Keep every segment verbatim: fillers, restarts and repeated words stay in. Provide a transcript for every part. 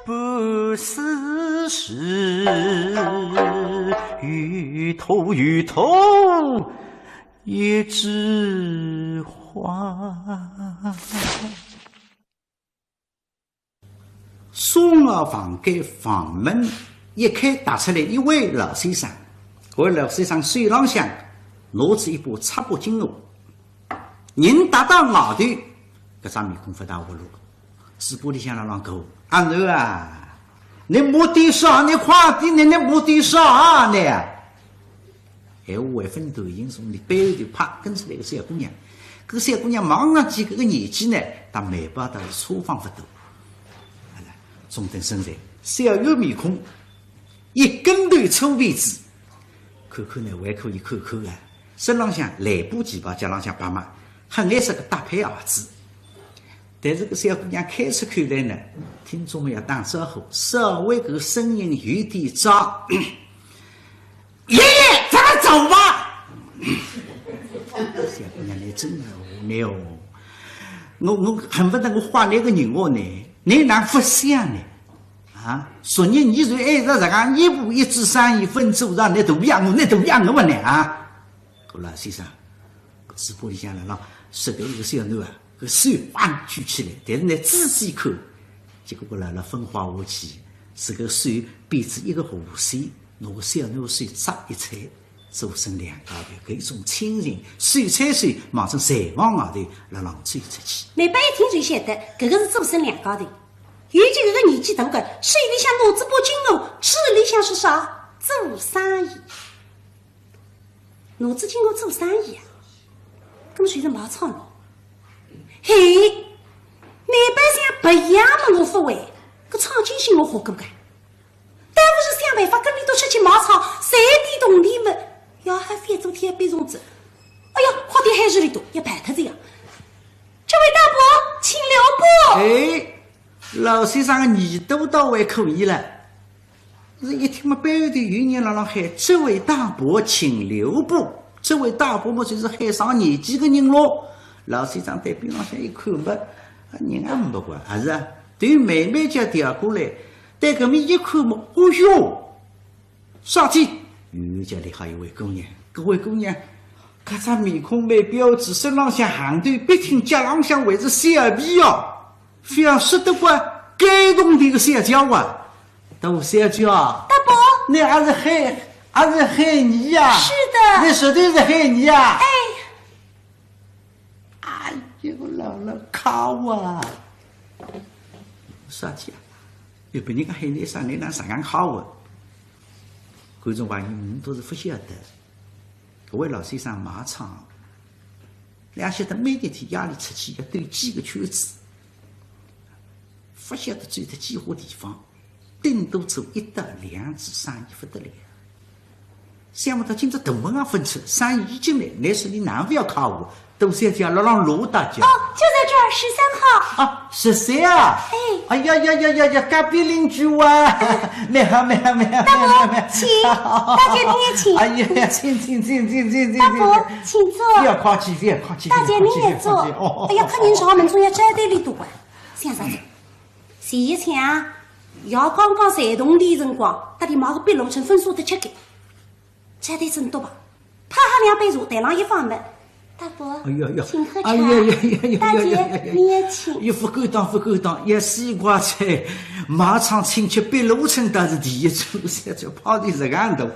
不是时，芋头芋头一枝花。 送了房间房门一开，踏出来一位老先生，搿位老先生手浪向拿着一把擦把精罗，人踏到外头，搿张面孔勿大活络，嘴巴里向辣浪讲：“阿囡啊，你摸点啥？你快点，你你摸点啥啊你？” 闲话还朆断，从伊背后头啪跟出来个小姑娘。搿小姑娘望上去搿个年纪呢，搭梅宝倒是差勿多。中等身材，小圆面孔，一根头粗辫子，看看呢还可以看看啊。身浪向蓝布旗袍，脚浪向白袜，黑颜色个搭襻鞋子。但是搿小姑娘开出口来呢，听众们要打招呼，稍微搿个声音有点沙。 爷爷，咱们走吧。小姑娘，你真的无聊哦。我，我恨不得我画那个人哦呢，你哪勿想呢？啊，昨日你就挨着这个一步一枝生意分走让，你都不要我，你都不要我呢啊？搿老先生，嘴巴里向了咯，是个一个小囡啊，搿手啪举起来，但是呢，仔细看，结果搿老老分化下去，是个手变成一个弧线， 拿个小囡手抓一撮，做成两家头，搿种情形，手搀手望仔柴房外头辣浪走出去。梅宝一听就晓得，搿个是做成两家头。尤其搿个年纪大个，手里向拿仔把精罗，指里向是啥？做生意。拿仔精罗做生意啊？搿么就是卖唱咯。嘿，梅宝想白相么我勿会，搿唱京戏我学过个。 倒勿如想办法跟伊笃出去卖唱，赚点铜钿么，也好翻做天边虫子。哎呀，快点喊住伊笃，要跑脱仔呀！这位大伯，请留步。哎，老先生个耳朵倒还可以了，是一听么背后头有人辣浪喊：“这位大伯，请留步。”这位大伯么，就是喊上年纪个人咯。老先生对边浪向一看么，啊，人也没个，还是啊，对梅宝脚调过来， 对搿面一看么，哦哟，啥体？远远叫来好一位姑娘，搿位姑娘，搿张面孔蛮标致，身浪向行头笔挺，脚浪向还是小皮鞋，覅说得过该动地个小脚啊。大小姐啊，大伯，你还是喊，还是喊你呀？是的。你绝对是喊你呀？哎。哎呦，老老靠啊！啥体啊？ 有别人家喊你一声，你哪啥样好啊？观众朋友，你们都是勿晓得，搿位老先生卖唱，两晓得每一天夜里出去要兜几个圈子，勿晓得走脱几化地方，顶多做一到两次生意勿得了。 想勿到今朝大门也勿出，生意进来，乃是你难勿要靠我，都是要叫老老罗大姐。哦，就在这儿，十三号。啊，十三啊？哎。哎呀呀呀呀呀，隔壁邻居哇！你好，你好，你好，大伯，你好，你好。请，大姐你也请。哎呀呀，请，请，请，请，请，请，大伯，请坐。不要客气，不要客气，大姐，不要客气，您也坐。不要客气。哦，哎呀，看您朝门中要招待里多啊，想啥子？ 前一天啊，爷刚刚赚铜钿辰光，搭伊买个碧螺春粉舍得吃个，吃得真多吧？泡好两杯茶，台浪一放么，大伯，哎呀呀，请喝茶。哎呀呀呀呀呀呀呀呀呀！大姐，你也请。伊勿敢当，勿敢当，一西瓜菜，卖唱请吃碧螺春倒是第一次，这泡的实梗大。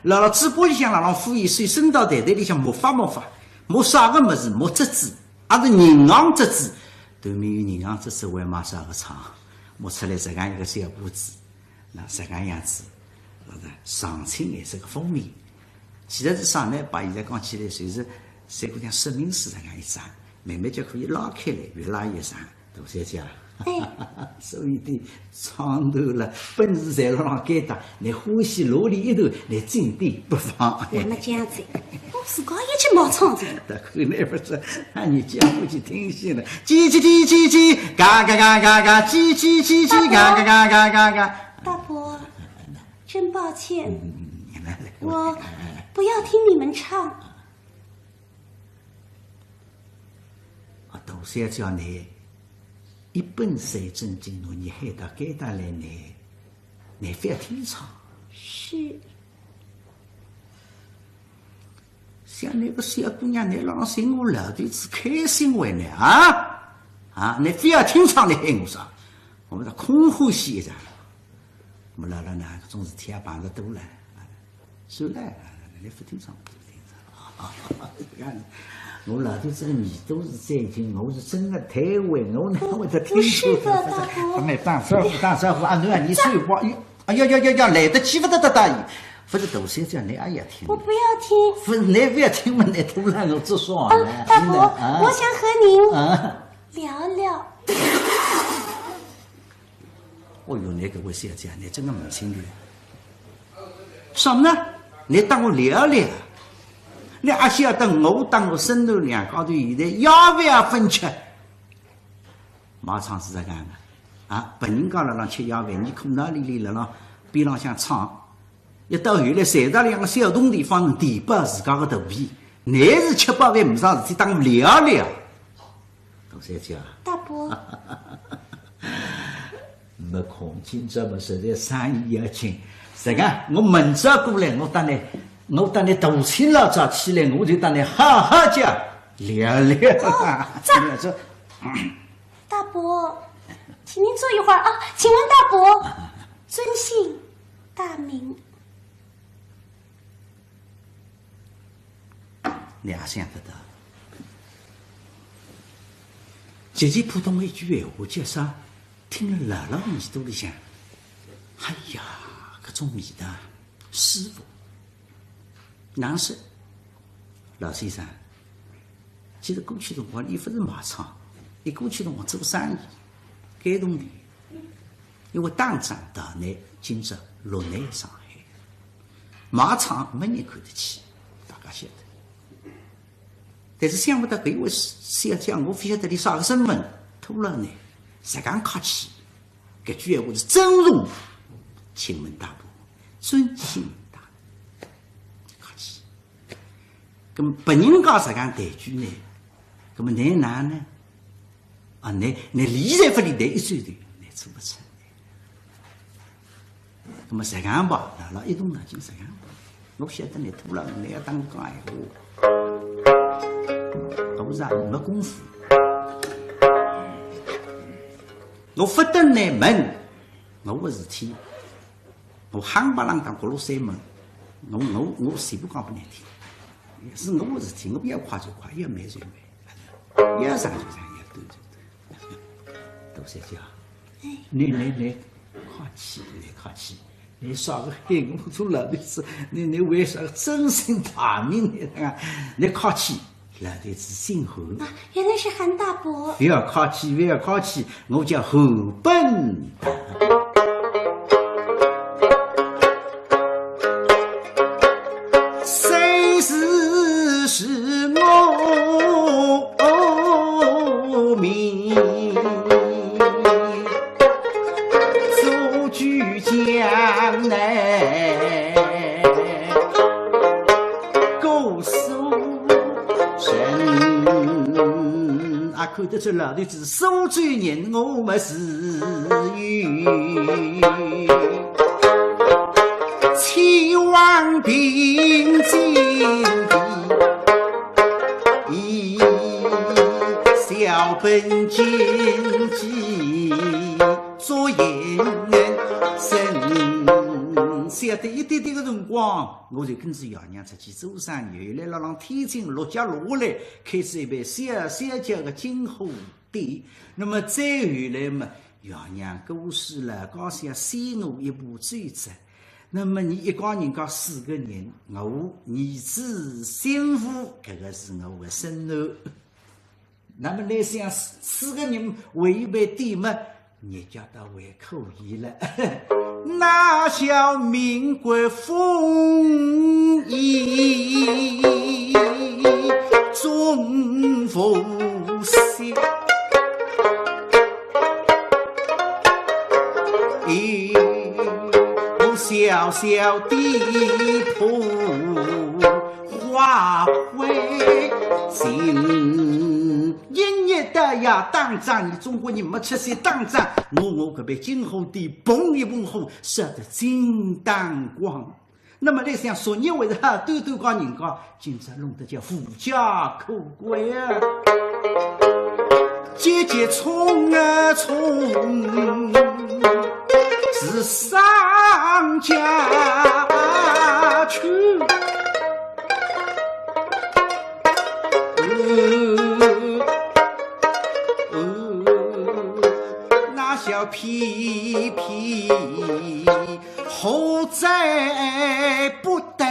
辣辣嘴巴里向辣辣敷衍，手伸到袋袋里向摸法摸法，摸啥个物事？摸折子。 阿是银行折子，对面有银行折子还卖啥个唱，摸出来实梗一个小簿子，那实梗样子，那个常青颜色个封面。其实是啥呢？把现在讲起来，就是三姑娘说明书实梗一张，慢慢就可以拉开来，越拉越长。大小姐啊，哎。所以的 唱头了，本事侪辣浪该搭，你欢喜啰里一头，你尽地不妨。那么这样子，我自家也去卖唱子。大哥，你不是，啊，你讲不去听戏了，叽叽叽叽叽，嘎嘎嘎嘎嘎，叽叽叽叽，嘎嘎嘎嘎嘎嘎。大伯，真抱歉，嗯，我不要听你们唱。啊，大小姐呢，一本三字经，倷喊到该搭来呢，倷覅听唱。是。像倷个小姑娘，倷老寻我老头子开心为呢啊？啊，倷覅听唱，倷喊我啥？我末倒空欢喜一场。我末老老呢，搿种事体也碰着多了。 是嘞，倷覅听唱，覅听唱。我老头子个耳朵是最精，我是真个太会，我哪会得听错？不是的，大伯。哎，打招呼，打招呼，啊，倷啊，倷说话，哎呀呀呀呀，来得及勿得大爷，勿是大小姐，倷也要听。我不要听。勿是，倷勿要听嘛，倷都让我做啥呢？啊，大伯，真的啊。我想和您啊。聊聊。 哦哟，倷搿位小姐，倷真个蛮清流。啥么呢？倷搭我聊聊。倷阿晓得我搭我孙囡两家头现在夜饭也勿吃。卖唱是实梗个，啊，别人家辣浪吃夜饭，倷苦恼咧咧辣浪边浪向唱，一到后来赚着两个小铜钿方能填饱自家个肚皮，倷是吃饱饭没啥事体，搭我聊聊。 大小姐啊。大伯。没空，今朝么实在生意要紧。实梗，我明朝过来，我搭倷，我搭倷大清老早起来，我就搭倷好好叫聊聊。哦，这，聊这。大伯，请您坐一会儿啊，请问大伯，尊姓大名？ 倷也想得到。极其普通个一句闲话，叫啥？听了辣辣耳朵里向，哎呀，搿种味道，舒服。难说，老先生，其实过去辰光，伊勿是卖唱，伊过去辰光做生意，该铜钿，因为打仗逃难，今朝落难上海。 卖唱没人看得起，大家晓得。但是想勿到搿一位小姐，我勿晓得俚啥个身份，拖牢呢，实梗客气。搿句闲话是尊重，请问大伯，尊姓大名，客气。葛末别人家实梗谈句呢，葛末倷哪呢？ 啊，倷，倷理侪勿理，倷一转头，倷做勿出。葛末实梗吧，辣辣一动脑筋实梗吧。我晓得倷拖牢，倷要搭我讲闲话，我是也没功夫。我勿等倷问我个事体，我夯巴啷当过路三问，我，我，我全部讲拨倷听。是我个事体，我要快就快，要慢就慢。 要长就长，要短就短。大小姐啊，哎。倷，倷，倷客气，倷客气。倷啥个喊我做老头子，倷，倷为啥个尊姓大名呢？倷客气，老头子姓韩。啊，原来是韩大伯。勿要客气，勿要客气，我叫韩本。 谁是是我名，祖居江南姑苏人。啊，看得出老头子苏州人，我么是 前往平津地，以小本经济做营生。晓得一点点个辰光，我就跟仔爷娘出去做生意，后来辣浪天津落脚落下来，开仔一爿小小叫个金货店。那么再后来嘛， 爷娘过世了，家小剩我一部转折。那么伲一家人家四个人，我、儿子、新妇，搿个是我个孙囡。那么倷想，四个人为一爿店嘛，日脚倒还可以了。哪晓民国风雨中无息。 一部小小店铺花灰烬，一日大爷打仗，倷中国人没出息打仗，拿我搿爿金火钿碰一碰火，烧得精当光。那么倷想，昨日还是好端端个人家，今朝弄得叫无家可归啊！节节冲啊冲，是上家去。 那小屁屁，何在不得？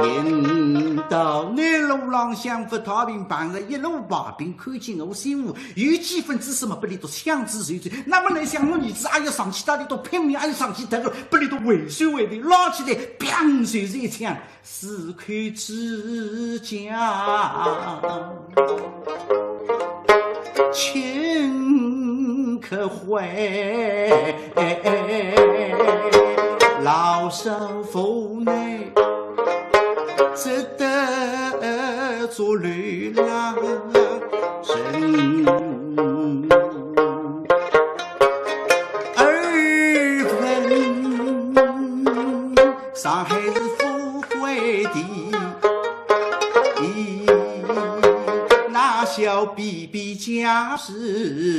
引到你路浪向勿太平，碰着一路排兵，看见我心腹有几分之什么，拨俚笃抢仔走走。那么倷想，我儿子还要上去搭俚笃拼命，还要上去搭个，拨俚笃回手回头，拉起来，砰，就是一枪。 死去之将，情可悔，老少妇女，只得做流浪人。 二分，上海是富贵地，那小屁屁家是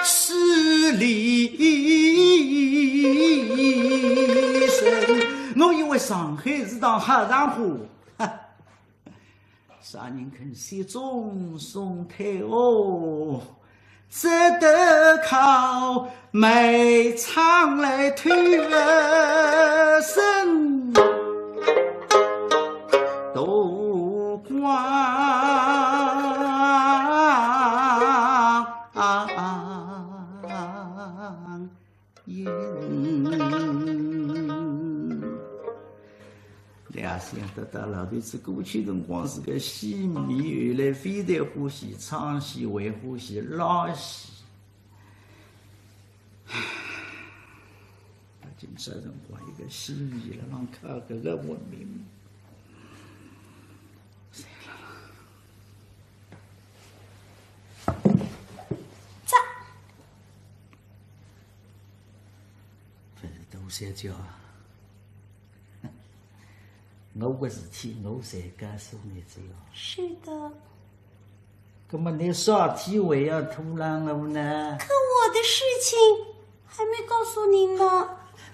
势利人。我以为上海是趟好场化，哈。 啥人肯雪中送炭哦？只得靠煤仓来偷个生度光阴。 也想得到老头子过去辰光是个戏迷，后来非但欢喜唱戏，还欢喜拉戏。到今朝辰光，一个戏迷了，让靠搿个活命。 这，勿是大小姐啊，我个事体我侪告诉你哉哦。是的。葛么你啥体会要拖牢我呢？可我的事情 还没告诉您呢。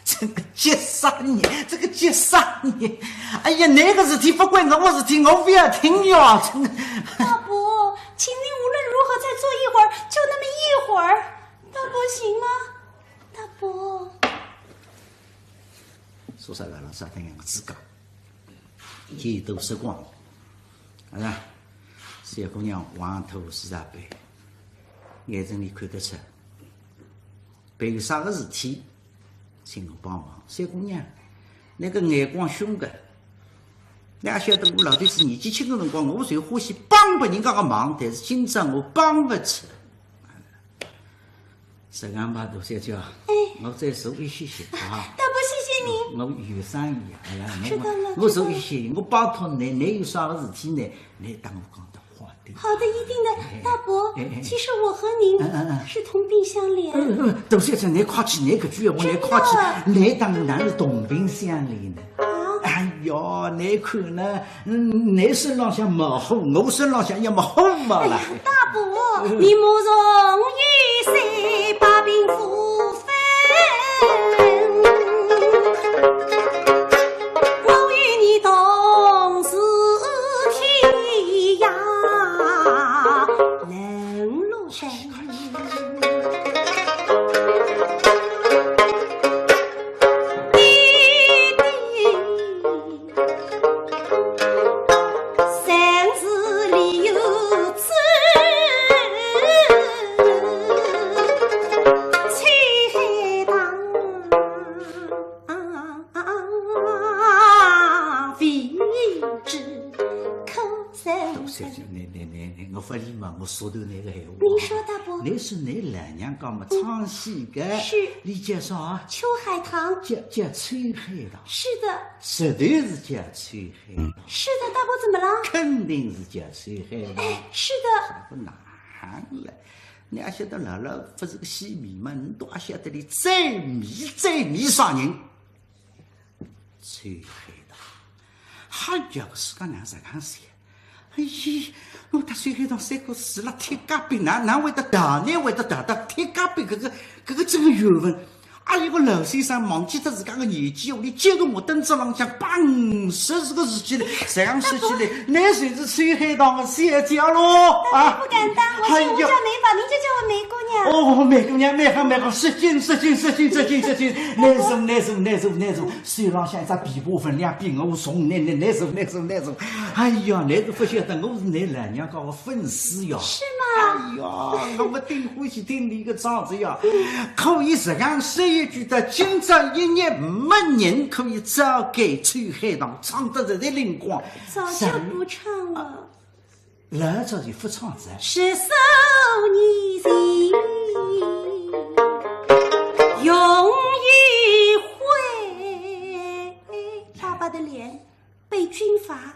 这个急煞人，这个急煞人！哎呀，倷个事体勿关我个事体，我勿要听哟，真的。大伯，请您无论如何再坐一会儿，就那么一会儿，大伯行吗？大伯。说啥个了？啥等样个自家，天都色光了，啊，小姑娘望头是啥背，眼睛里看得出。 别有啥个事体，请我帮忙。小姑娘，倷个眼光凶个，倷阿晓得我老头子年纪轻个辰光，我最欢喜帮别人家个忙，但是今朝我帮勿出。实梗吧，大小姐啊，哎。我再坐一歇歇啊。大伯，谢谢您。我有生意啊，哎呀，我，知道了，我坐一歇歇，我拜托倷，倷有啥个事体呢，倷搭我讲得。 好的，一定的，哎，大伯，哎，哎，其实我和您，嗯，嗯，嗯。是同病相怜。嗯，嗯，大小姐，倷客气，倷搿句闲话，倷客气，哎呀。倷搭我哪是同病相怜呢？啊？哎哟，倷看呢，嗯，倷身浪向没货，我身浪向也没货嘛啦。哎呀，大伯，嗯。你莫容于谁把病扶分，我与你同是 天涯沦落人。爹爹，生死里有知，秋海棠。 啊，未知可曾。大小姐，倷，倷，倷，倷，我勿礼貌，我说段倷个闲话。您说，大伯。倷说倷老娘家么唱戏个，是。俚叫啥？秋海棠。叫，叫秋海棠。是的。绝对是叫秋海棠。是的，大伯，怎么了？肯定是叫秋海棠。哎，是的。啥个哪了。倷阿晓得老老勿是个戏迷嘛，倷倒阿晓得俚最迷最迷啥人？秋海棠。哎呀，搿世界哪实梗事呀？哎呀，我搭秋海棠三个字辣贴隔壁，哪，哪会得逃，哪会得逃到贴隔壁搿个，搿个搿个缘分？ 啊，一个老先生忘记脱自家个年纪，屋里接着我凳子浪向，砰，十几个事体嘞，实梗说起来，倷就是秋海棠个小姐咯，啊？不敢当，我姓吴，哎呀，叫梅宝，您就叫我梅姑娘。哦，梅姑娘，蛮好，蛮好，失敬，失敬，失敬，失敬，失敬，难受，难受，难受，难受，手浪向一只琵琶分量比我重，难，难，难受，难受，难受。哎呀，倷是勿晓得，我是倷老娘家个粉丝呀。是吗？哎呀，我顶欢喜听倷个唱词呀。 可以实梗说一句，到今朝一日没人可以超过秋海棠，唱得实在灵光。早就不唱了。老早就勿唱哉。十三年前，容颜毁，爸爸的脸被军阀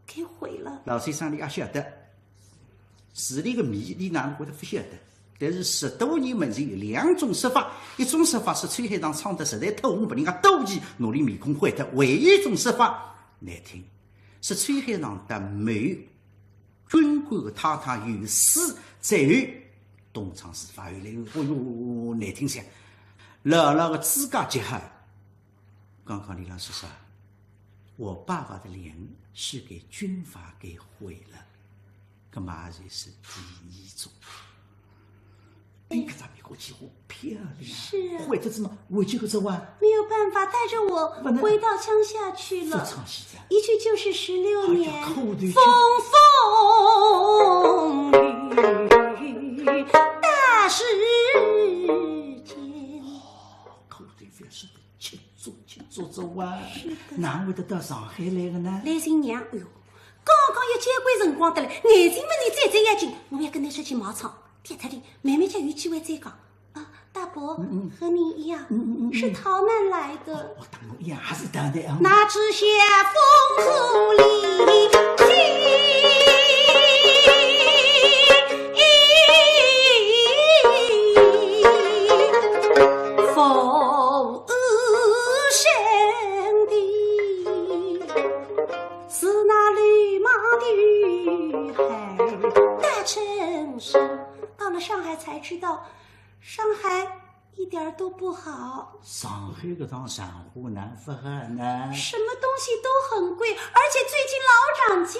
给毁了。老先生，倷阿晓得， 事体个谜，倷哪能会得勿晓得？但是十多年门前有两种说法，一种说法是秋海棠唱得实在透红，拨人家妒忌，拿俚面孔毁脱；还有一种说法难听，是秋海棠搭某军官个太太有私之后，东窗事发，后来，哎哟，难听些，老老个指甲结好。刚刚倷拉说啥？我爸爸的脸是给军阀给毁了。 搿么也就是第二种。哎，搿只梅花几化漂亮啊！是啊。毁脱仔么，回去搿只哇？没有办法，带着我不能回到乡下去了。勿唱戏哉。一去就是十六年。哎呀，苦头去。风风雨雨大时间。苦头覅说得，吃足吃足仔哇。是的。哪会得到上海来个呢？来寻娘，哎哟， 刚刚要交关辰光得了，眼睛门里眨眨要紧，我要跟倷出去买唱，跌脱俚，慢慢叫有机会再讲。啊，大伯，嗯嗯。和您一样，嗯嗯嗯嗯。是逃难来的。哦，搭我一样，也是逃难啊。哪知晓风和雨，风雨声的。 是那流氓的海大城市。到了上海才知道，上海一点儿都不好。上海搿趟生活哪勿好呢？什么东西都很贵，而且最近老涨价。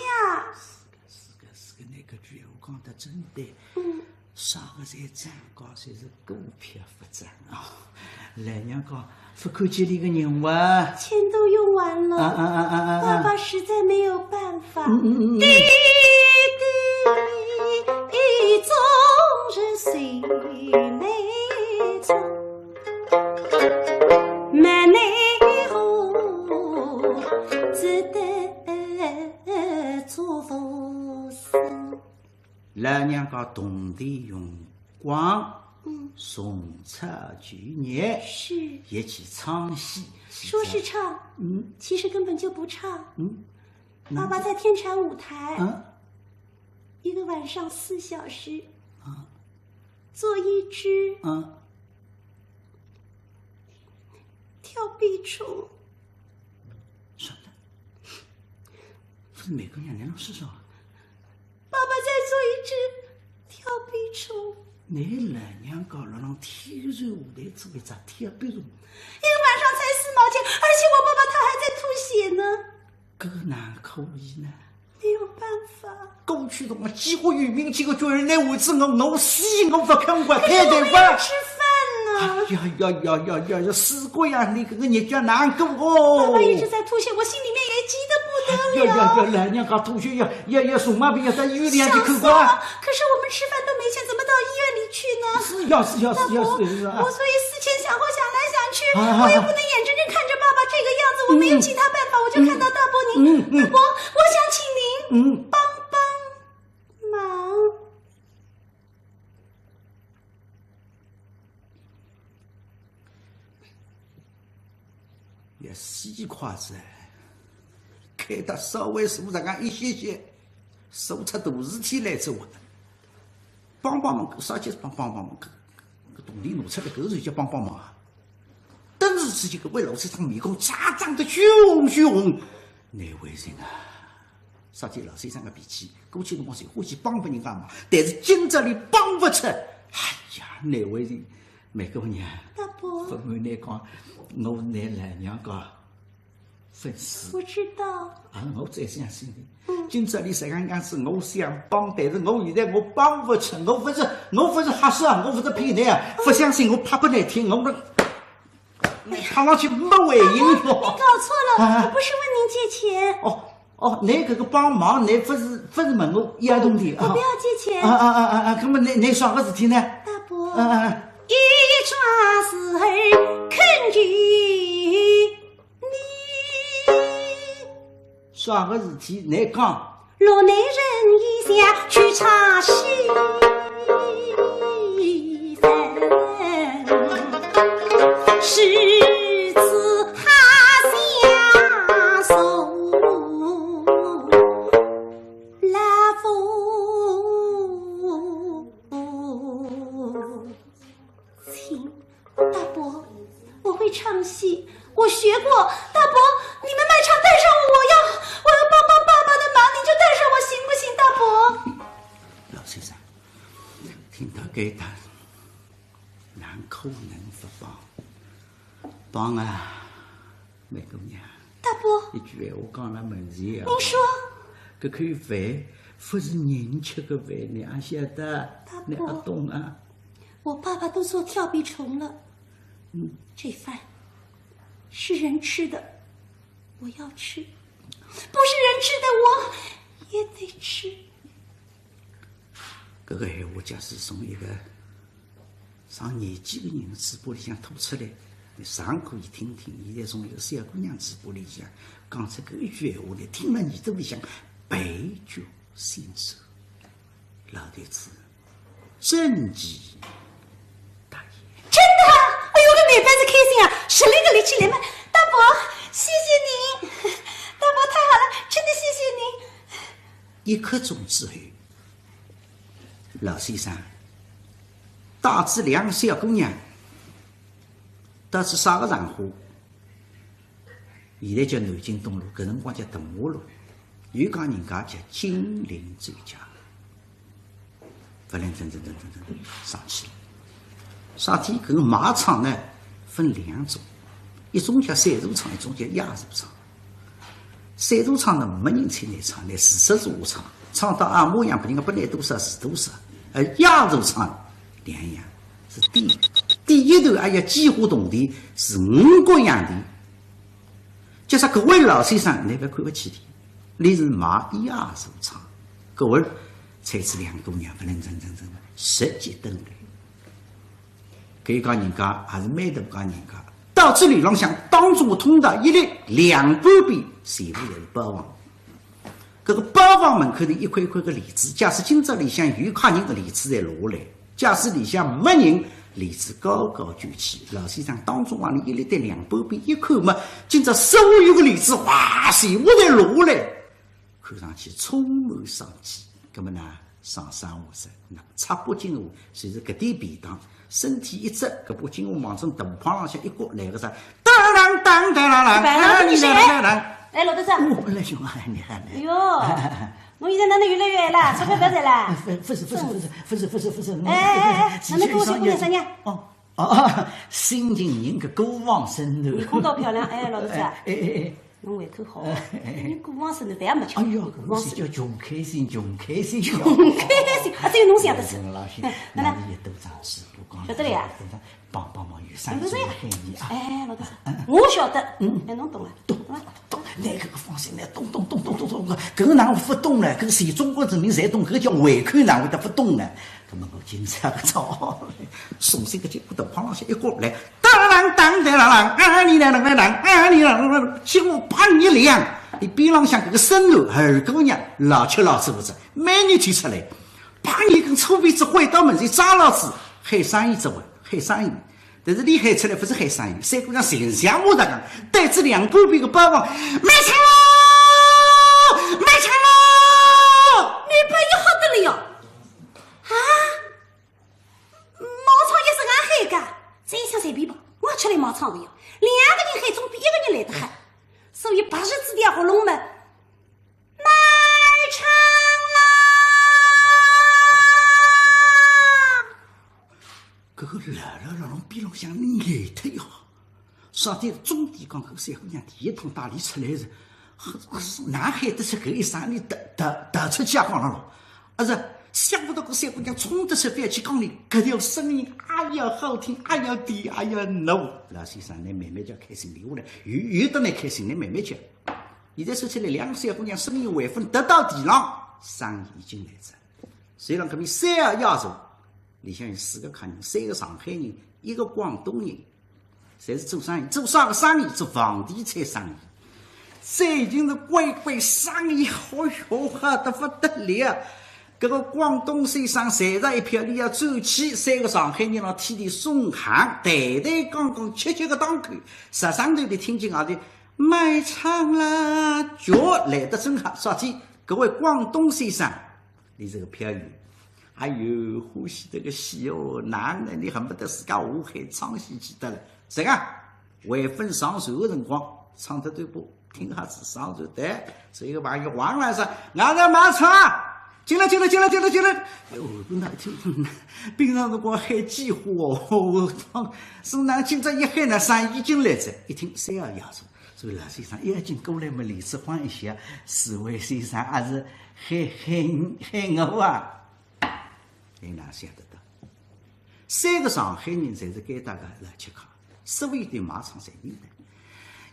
是个，是个，是个，倷搿句闲话讲得真对。嗯。 啥个侪涨价，侪是股票勿涨啊。老娘家，勿看见俚个人哇？钱都用完了。啊啊啊啊啊啊！爸爸实在没有办法。嗯嗯嗯嗯。爹爹终日愁眉愁，没奈何，只得做佛僧。 老娘家铜钿用光，嗯。重操旧业，是。也去唱戏，说是唱，嗯。其实根本就不唱。嗯。爸爸在天蟾舞台，嗯。一个晚上四小时，啊。做一只，嗯。 跳壁虫。啥个？勿是梅姑娘，倷老实说。爸爸在做一只跳壁虫。倷老娘家辣浪天蟾舞台做一只跳壁虫。一个晚上才四毛钱，而且我爸爸他还在吐血呢。搿个哪可以呢？ 没有办法。过去辰光几化有名气个军人，拿位子我，我死我勿肯，我太太吧。可是我们要吃饭呢。哎呀呀呀呀呀呀，死过呀，倷搿个日脚难过哦。爸爸一直在吐血，我心里面也急得不得了。哎呀呀呀，老娘家吐血呀，要，要送毛病，要到医院里向去看看啊。想死了，可是我们吃饭都没钱，怎么到医院里去呢？是呀，是呀，是呀，大伯，是呀。我所以思前想后，想来想去，啊，我也不能眼睁睁看着爸爸这个样子，我没有其他办法，我就看到大伯您，嗯，嗯。大伯，我想请您，嗯。帮帮忙。也死快哉，开得稍微舒畅一些些，说出大事体来哉。帮帮忙，啥叫帮帮忙？搿，搿铜钿拿出来，搿是叫帮帮忙啊！顿时之间，搿位老先生面孔涨涨得血红血红。难为情啊！说起老先生个脾气，过去辰光侪欢喜帮拨人家忙，但是今朝伊帮勿出。哎呀，难为情。梅姑娘，大伯。勿瞒倷讲，我是倷老娘家 粉丝。我知道。啊，我最相信的。嗯。今朝伊实梗样子，我想帮，但是我现在我帮勿出，我勿是，我勿是瞎说啊，我勿是骗倷啊，勿相信我拍拨倷听，我，哎呀，看上去没回音了。大伯，你搞错了，啊。我不是问您借钱。哦，哦，倷搿个帮忙，倷勿是，勿是问我要铜钿啊？我不要借钱。啊，啊，啊，啊，啊，那么倷，倷啥个事体呢？大伯，啊，啊，啊。一桩事儿恳求 你啥个事体？倷讲。落难人已下去唱戏份，是此下下送来福。 请，大伯，我会唱戏，我学过。大伯，你们卖唱带上我，我要，我要帮帮爸爸的忙，您就带上我行不行，大伯？老先生，听到搿搭，哪可能勿帮？帮啊，梅姑娘。大伯。一句闲话讲了门前啊。您说。搿口饭勿是人吃个饭，倷阿晓得？大伯。倷阿懂啊？ 我爸爸都做跳皮虫了，嗯。这饭是人吃的，我要吃；不是人吃的，我也得吃。搿个闲话假使从一个上年纪个人个嘴巴里向吐出来，倷尚可以听听，现在从一个小姑娘嘴巴里向讲出搿一句闲话来，听了耳朵里向倍觉心酸。老头子 真情大爷。真的啊？哎哟，搿梅宝是开心啊，十来个力气来嘛。大伯，谢谢你，大伯太好了，真的谢谢你。一刻钟之后，老先生带仔两个小姑娘，到仔啥个场化？ 现在叫南京东路，搿辰光叫大马路，有家人家叫金陵酒家。勿灵，噔噔噔噔噔噔上去了。啥体？搿个卖唱呢，分两种，一种叫散弹唱，一种叫雅弹唱。散弹唱呢，没人请倷唱，倷自说自话唱，唱到阿妈样，拨人家拨倷多少是多少。而雅弹唱两样，是第一，第一段，哎呀，几化铜钿，是五角洋钿。 就说搿位老先生，倷覅看勿起伊，伊是卖雅弹唱，搿位才子两个姑娘，勿能真真正正直接登台。搿一家人家还是蛮大家人家，到仔楼浪向当中个通道一立两半边，全部侪是包房。 搿个包房门口头一块一块个帘子，假使今朝里向有客人个帘子侪落下来，假使里向没人，帘子高高卷起。老先生当中往里一立，对两半边一看嘛，今朝所有个帘子哗，全部侪落下来，看上去充满商机。葛末呢，上山下山，那插北京话，就是搿点便当，身体一侧，搿北京话望准大蚌浪向一角来个啥，当啷当当啷啷，一百万，啊，你来来来。 哎，老头子。哦，来兄啊，你好，来。哎哟，侬现在哪能越来越矮了？钞票勿要赚了？勿，勿是，勿是，勿是，勿是，勿是，勿是，哎，哎，哎，哪能跟我小姑娘商量？哦，哦，心情人个过往生头。面孔倒漂亮，哎，老头子啊，哎，哎，哎。侬胃口好，哎，哎，哎。人过往生头，勿要没吃。哎哟，过往生头。搿是叫穷开心，穷开心，穷开心，啊，只有侬想得出。哎，老兄，哎，哪能？哪能也都长知，不光晓得了呀。 帮，帮忙有啥事体喊伊啊。哎，老头子，嗯。我晓得。嗯。哎，侬懂了。懂，懂了。懂，懂，那个放心了，懂，懂，懂，懂，懂，懂，搿个哪能勿懂呢？搿个全中国人民侪懂，搿个叫胃口，哪会得勿懂呢？搿么我今朝个招，送这个结果头，哐啷下一过来，当啷当当啷啷，啊你啷啷啷，啊你啷啷啷，结果啪一亮，伊边浪向搿个孙囡二姑娘，老吃老吃勿着，美女提出来，啪一根粗鼻子回到门前，抓牢仔，喊生意只会，喊生意。 但是伊喊出来勿是喊生意，三姑娘全像我那样，带仔两半边个包房，卖唱喽，卖唱喽！梅宝一吓得了哟，啊，再想随便吧，我出来卖唱个呀，两个人喊总比一个人来得嗨，所以白日子的喉咙嘛，卖唱啦！搿个老老辣辣边浪向呆脱一下，啥体？总得讲搿个小姑娘第一趟带俚出来是，是哪喊得出搿一声，俚踏踏踏出家讲了咯？ 啊是，想勿到搿小姑娘冲得出，覅去讲俚，搿条声音，哎呀，好听，哎呀，甜，哎呀，糯。老先生，倷慢慢叫，开心留下来，有有得倷开心，倷慢慢叫。现在说起来，两个小姑娘声音还朆踏到地浪，生意已经来哉。虽然搿面三号雅座，里向有四个客人，三个上海人，一个广东人， 侪是做生意，做啥个生意？做房地产生意。最近是乖乖生意好，好得勿得了。搿个广东先生赚着一票，俚要转去，三个上海人辣天天送行，谈谈讲讲，吃吃个档口，十上头的听见外头卖唱啦，叫来得正好，啥体？搿位广东先生 俚是个票友，哎哟，欢喜得个死哦，哪能俚恨勿得自家下海唱戏去得了。实梗，还朆上船个辰光，唱得对不？听好仔上船对，所以个朋友王老师，外头卖唱，进来，进来，进来，进来，进来。哎哟，那听，平常辰光喊几化哦，是哪今朝一喊呢，生意进来哉，一听三号雅座。 所以老先生一进过来嘛，帘子晃一下，四位先生还是喊喊喊我啊？倷哪想得到？三个上海人侪是该搭个老吃客，所有的卖唱侪认得。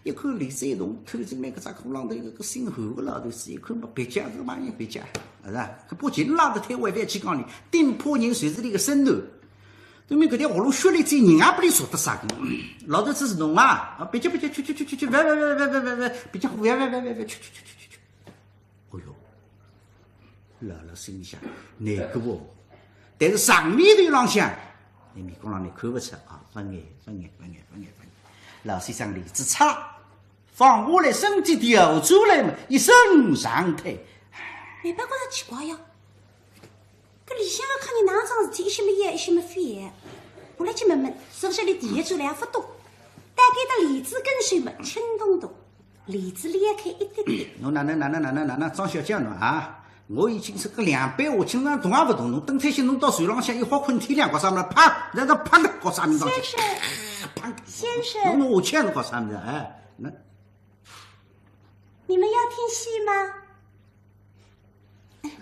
一看帘子一动，透进来搿只鼓浪头有个姓韩个老头子，一看嘛，别家是嘛也别家，是吧？搿把琴拉得推还覅去讲呢，顶怕人就是俚个身段。 对面搿条喉咙削了一记，人也拨俚说得啥个。老头子是侬啊？啊，别急别急，去去去去去，覅覅覅覅覅覅覅，别急，覅覅覅覅覅覅。哦哟，老老心里想，难过哦。但是场面头浪向，倷面孔浪倷看勿出啊，勿碍勿碍勿碍勿碍勿碍。老先生帘子拆，放下来，身体调转来嘛，一身长袍。倷勿觉着奇怪呀？ 搿里向个客人哪桩事体，一歇么要，一歇么覅。我来去问问，是勿是俚第一转来也勿懂？大概搭帘子跟首么，轻咚咚，帘子裂开一点点。侬哪能哪能哪能哪能，张小姐侬啊？我已经是个两杯，我今朝动也勿动，侬等脱歇侬到船浪向一好困天亮，搞啥么？啪，然后啪，搞啥名堂去？先生，啪，先生。侬侬下去侬搞啥名堂？哎，那你们要听戏吗？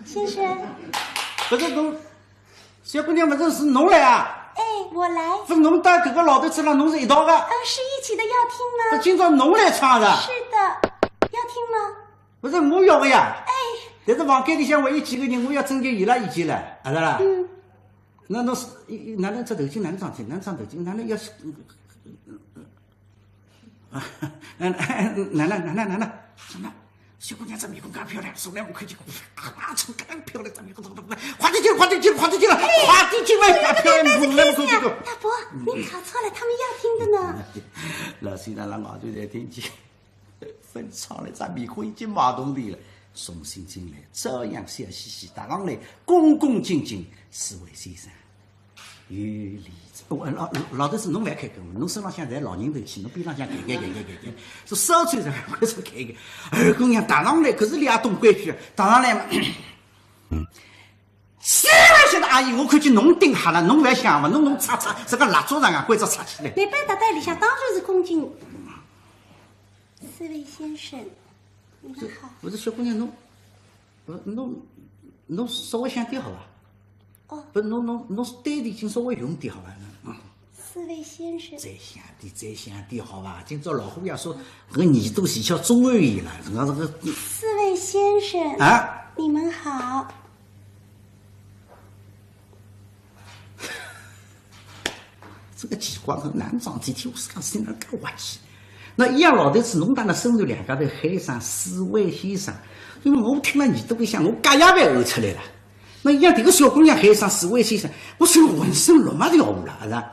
先生。勿是侬，小姑娘，勿是，是侬来啊？哎，我来。勿是侬搭搿个老头子啦，侬是一道个？哦，是一起的，要听吗？勿今朝侬来唱的？是的，要听吗？勿是我要个呀。哎。但是房间里向还有几个人，我要征求伊拉意见了，晓得啦？嗯。那侬是，哪能只头巾，哪能桩事体，哪能桩头巾，哪能要是， 啊，哪哪哪哪哪哪，什么？小姑娘这面孔介漂亮，从来没看见过，啊，从介漂亮这面孔，快点进来，快点进来，快点进来，快点进来，介漂亮，从来没看见过。大伯，你搞错了，他们要听的呢。老先生辣外头侪听见，朆唱了，这面孔已经麻动的了，重新进来，照样笑嘻嘻，踏上来，恭恭敬敬，四位先生。 有礼节。哦，老老头子，侬勿要开口，侬身浪向侪老人头气，侬边浪向开开开开开开，是烧酒才会出开个。二姑娘踏上来，可是俚也懂规矩，踏上来嘛。是啊，现在阿姨，我看见侬顶好了，侬勿要想嘛，侬侬擦擦，这个蜡烛上啊，关照擦起来。没办法，在里向当然是恭敬。四位先生，你们好。我说小姑娘，侬，呃，侬侬稍微响点好伐？ 哦。勿，侬侬侬对提琴稍微用点好伐？嗯。四位先生。再响点，再响点好伐？今朝老虎爷叔搿耳朵是叫中耳炎了，搿个搿个。四位先生。啊？你们好。 这个奇怪，搿男长体体，我是讲心里轧滑稽。那一样老头子，侬搭那孙子两家头喊一声四位先生，因为我听了耳朵里向，我隔夜饭呕出来了。那一样迭个小姑娘喊一声四位先生，我是浑身落马条下来，是吧？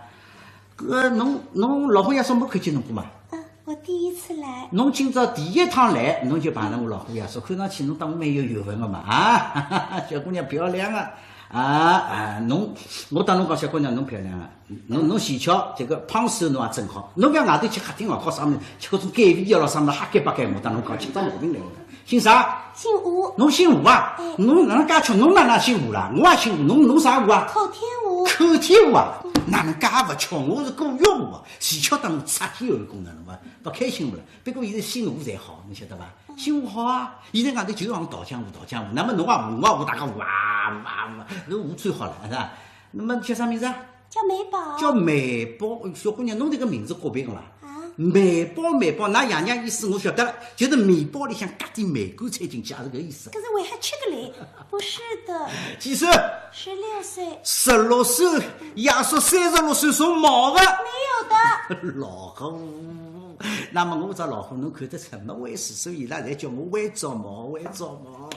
搿侬侬老虎爷叔没看见侬过嘛？啊，我第一次来。侬今朝第一趟来，侬就碰着我老虎爷叔，看上去侬搭我蛮有缘分个嘛，啊，小姑娘漂亮啊。啊，啊，侬，我搭侬讲，小姑娘，侬漂亮啊，侬，侬线条这个胖瘦侬也正好，侬覅外头去瞎听哦，搞啥物事，吃搿种减肥药咯啥物事，瞎改八改，我搭侬讲，吃出毛病来了。姓啥？姓吴。侬姓吴啊？哎。侬哪能介巧？侬哪能姓吴啦？我也姓吴，侬，侬啥吴啊？口天吴。口天吴啊？哪能介勿巧？我是古月吴啊，线条搭侬擦肩而过，哪能勿，勿开心勿啦？不过现在姓吴才好，侬晓得伐？ 姓吴好啊，现在外头就讲吴，吴，吴，吴，那么侬啊吴，我啊吴，大家吴啊吴啊吴，搿吴最好了，是吧？那么叫啥名字啊？叫梅宝。叫梅宝，哎，小姑娘，侬这个名字古板个啦。啊？梅宝，梅宝，㑚爷娘意思我晓得了，就是面包里向加点梅干菜进去，也是搿意思。可是我还吃得来。不是的。几岁？十六岁。十六岁，爷叔三十六岁属猫的。没有的。老虎。 那么我只老虎侬看得出没回事，所以伊拉侪叫我歪糟猫，歪糟猫。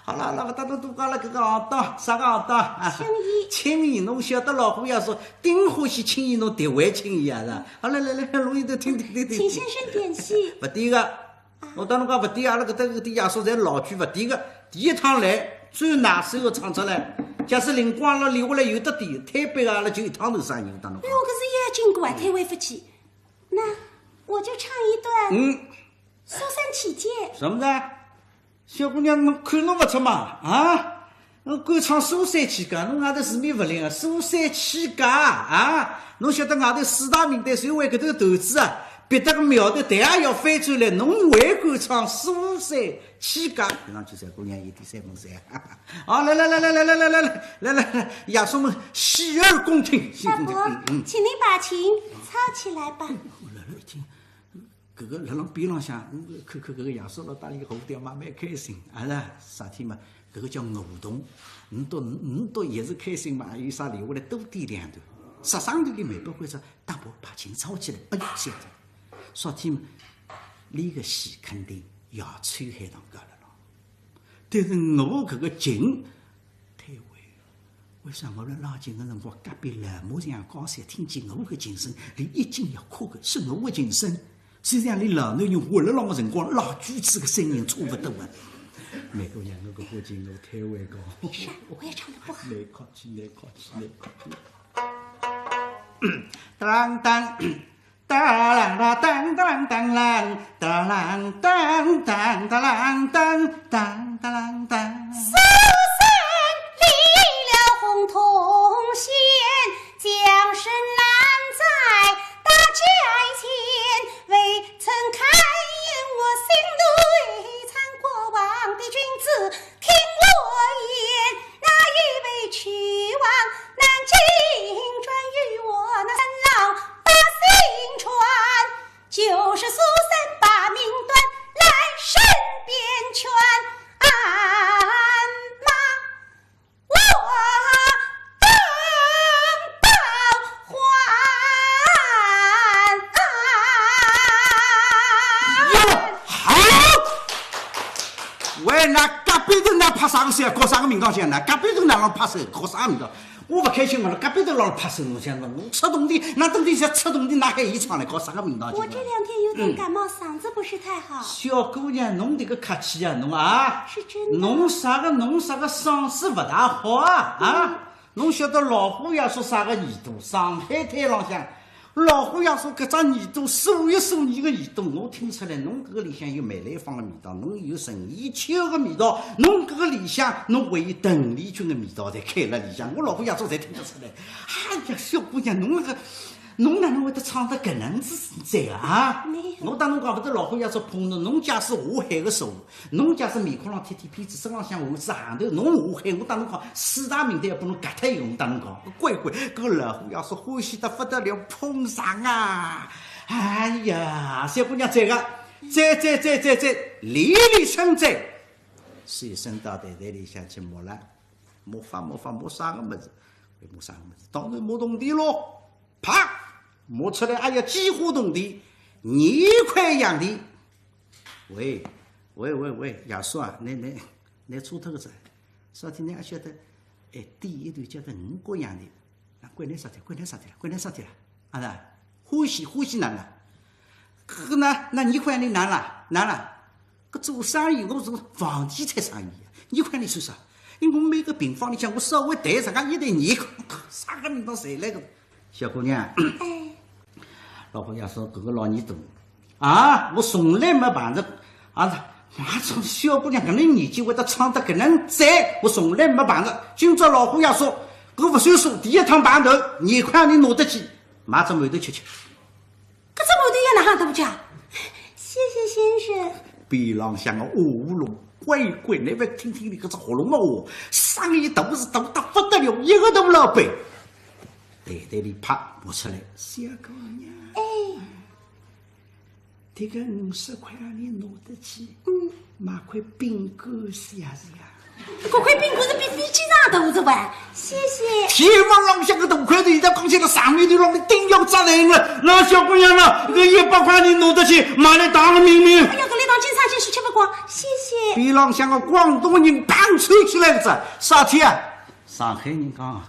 好了，好了，勿搭侬多讲了，搿个行当，啥个行当啊？青衣。青衣，侬晓得老虎爷叔顶欢喜青衣，侬特为青衣啊，是吧？好了，来来来，侬一头听听听听。请先生点戏。勿对个，我搭侬讲勿对，阿拉搿搭搿点爷叔侪老句勿对个。第一趟来，最拿手个唱出来，假使灵光了留下来有得点，推扳啊，阿拉就一趟头生意，我搭侬讲。哎哟，搿是要紧个啊，推扳勿起。 那我就唱一段。嗯。苏三起解。什么的？小姑娘，侬看侬勿出嘛？啊？侬敢唱苏三起解，侬外头市面勿灵啊，苏三起解啊？侬晓得外头四大名旦侪为搿头投资啊，逼得个庙头台也要翻转来，侬还敢唱苏三起解？看上去小姑娘有点三分三啊。好，来来来来来来来来来来来来，爷叔们洗耳恭听，洗耳恭听。大伯，嗯嗯。请您把琴操起来吧。哎呦，来了一听，搿个辣辣边浪向，嗯，看看搿个爷叔老搭伊个蝴蝶嘛，蛮开心，啊是啊，啥体嘛，搿个叫舞动。侬到侬到也是开心嘛，有啥留下来多点两段。啥声头里没不会说，大伯把琴操起来，哎呦，晓得。啥体嘛，伊个戏肯定也秋海棠搿了咯。但是我搿个琴，太会。 为啥我辣拉琴个辰光，隔壁老母像刚才听见我个琴声，伊一径要哭个，是我个琴声。虽然伊老囡人活辣浪个辰光，拉锯子个声音差勿多啊。梅姑娘，我搿把琴我推扳过。没事，我也唱得不好。难客气，难客气，难客气。当当。 当啷当当当啷当啷，当啷当当当啷当，当当啷当。苏三离了洪洞县，将身拦在大街前，未曾开言，我心内藏过往的君子 听我言，那一位去往南京转，与我那三老把心穿，就是苏三把命断，来身边劝俺妈，我当报还。哟，好！ 喂，㑚隔壁头㑚拍啥个手啊？搞啥个名堂相啊？㑚隔壁头㑚辣拍手，搞啥个名堂？我勿开心嘛，隔壁头辣辣拍手，侬想嘛，我出铜钿，㑚铜钿像出铜钿，㑚喊伊唱来，搞啥个名堂相啊？我这两天有点感冒，嗯。嗓子不是太好。小姑娘，侬迭个客气啊，侬啊，是真的。侬啥个，侬啥个嗓子勿大好啊？啊？嗯。 侬晓得老虎爷叔啥个耳朵？上海滩浪向，老虎爷叔搿只耳朵数一数二个耳朵，我听出来，侬搿个里向有梅兰芳个味道，侬有陈砚秋个味道，侬搿个里向侬还有邓丽君个味道侪开辣里向，我老虎爷叔侪听得出来。哎呀，小姑娘，侬搿个，侬哪能会得唱得搿能子哉啊？没有。我搭侬讲，勿是老虎爷叔捧侬，侬假使下海个辰光， 侬假使面孔浪贴贴片子，身浪向换只行头，侬下海，我搭侬讲，四大名旦要拨侬夹脱一个，我搭侬讲，乖乖，搿个老虎爷叔欢喜得勿得了，捧场啊！哎呀，小姑娘，这个，这这这这这，连连称赞。随身到台台里向去摸了，摸法摸法摸啥个物事？摸啥个物事？当然摸铜钿咯。啪，摸出来，哎呀，几化铜钿，廿块洋钿。 喂，喂喂喂，爷叔啊，侬侬侬错脱个哉，啥体侬阿晓得？哎，点一段叫得五角洋钿，那关侬啥体？关侬啥体了？关侬啥体了？啊是啊，欢喜欢喜哪能？搿个呢，那廿块洋钿哪能啦？哪能啦？搿做生意我是房地产生意啊，廿块洋钿算啥？因为我每个病房里向，我稍微抬上去一点眼光，啥个名堂侪来个。小姑娘，哎，老虎爷叔，搿个老年头啊，我从来没碰着啊，哪种小姑娘搿能年纪会得唱得搿能赞，我从来没碰着。今朝老虎爷叔，搿勿算数，第一趟碰头，廿块钿拿得去，买只馒头吃吃。 搿只馒头要哪能大家？谢谢先生。边浪向个乌龙乖乖，侬勿听听伊搿只喉咙嘛哦，声音大是大得勿得了，一个大老板。袋袋里啪摸出来，小姑娘，哎，迭个五十块钿拿得去，嗯，买块饼干谢谢啊。 搿块饼干是比飞机场大是伐？谢谢。天门浪向个大块头，现在讲起来上面头浪的顶要扎人了。那小姑娘啊，搿一百块钿拿得去，买来当个明明。哎呀，搿里当经常进去吃勿光，谢谢。边浪向个广东人打抽起来了，啥体啊？上海人讲啊，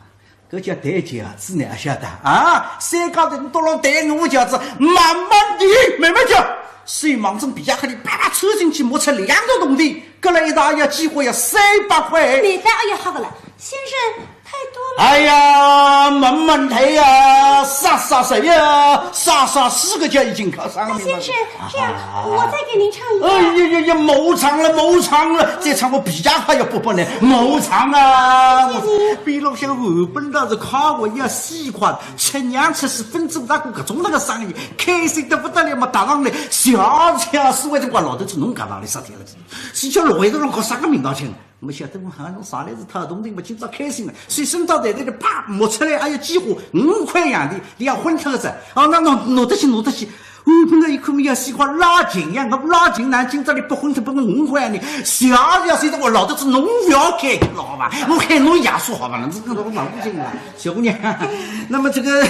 搿叫弹夹子，侬也晓得啊？三家头都辣弹我夹子，慢慢地，慢慢叫。手望准皮夹克里啪啪抽进去，摸出两个铜钿，搿来一大要几化要三百块。难得哎呀，好个了，先生，太多了。哎呀，慢慢弹呀，啥啥啥呀，啥啥四个角已经靠上面了。先生，这样，啊，我再给您唱一段。哎呀呀呀，莫唱了，莫唱了，再唱我皮夹克要剥剥呢，莫唱啊！谢谢您。边浪向我本来是快活要死快，吃娘吃死分子大哥搿种那个生意，开心得不得了嘛，打上来，谢谢四位辰光，老头子侬讲道理啥体了？是叫老头子弄个啥个名堂去？没晓得我好像上来是讨铜钿嘛，今朝开心了，所以伸到袋袋里啪摸出来，哎呀，几化五块洋钿，伊要昏脱个噻。哦，那拿拿得去，拿得去。 我本来一口米要死快拉近呀，我拉近呢，今朝伊勿昏脱，拨我五块呢，谢谢谢谢，我老头子侬勿要开口了好伐？我喊侬爷叔好伐？侬这个我蛮不敬了，小姑娘。那么这个，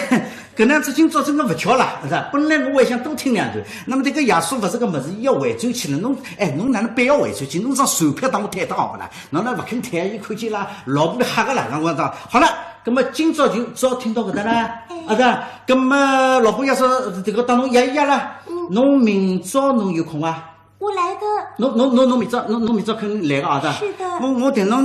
搿能样子今朝真个勿巧了，是吧？本来我还想多听两段，那么这个爷叔勿是个物事，伊要回转去了，侬，哎，侬哪能必要回转去？侬张船票搭我退脱好勿啦？侬哪勿肯退？伊看见啦，老婆里吓个啦，我讲，好了，葛么今朝就只好听到搿搭啦，啊，是吧？ 葛么老虎爷叔，这个搭侬约一约啦，嗯。侬明朝侬有空伐？我来的。侬侬侬侬明朝侬侬明朝肯来个啊？是的。我我等侬，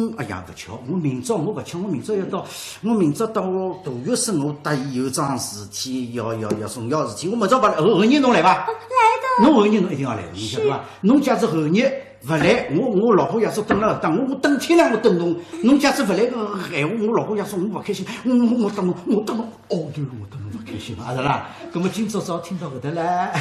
嗯，哎呀，勿巧，我明朝我勿巧，我明朝要到，我明朝到大学生，我搭伊有桩事体，要要要重要事体，我明朝勿来，后后日侬来伐？哦，来的。侬后日侬一定要来，侬晓得伐？是。侬假使后日 勿来，我我老虎爷叔等了等，我我等天亮我等侬，侬假使勿来个闲话，我老虎爷叔我勿开心，我我我等侬，我等侬，哦对了，我等侬勿开心啊，是啦。葛么今朝早听到搿搭唻，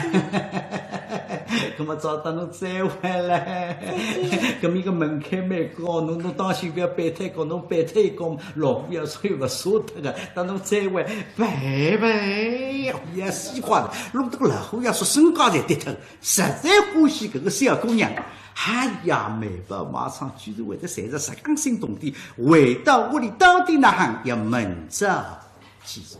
葛么早搭侬再会唻。再见。葛么一个门槛蛮高，侬侬当心勿要爬太高，侬爬太高，老虎爷叔又勿舍得个，搭侬再会，拜拜。也死快了，弄得个老虎爷叔身价侪跌脱。 实在欢喜搿个小姑娘，哎呀，梅宝卖唱居然会得赚着实梗新铜钿，回到屋里到底哪哼要明朝继续。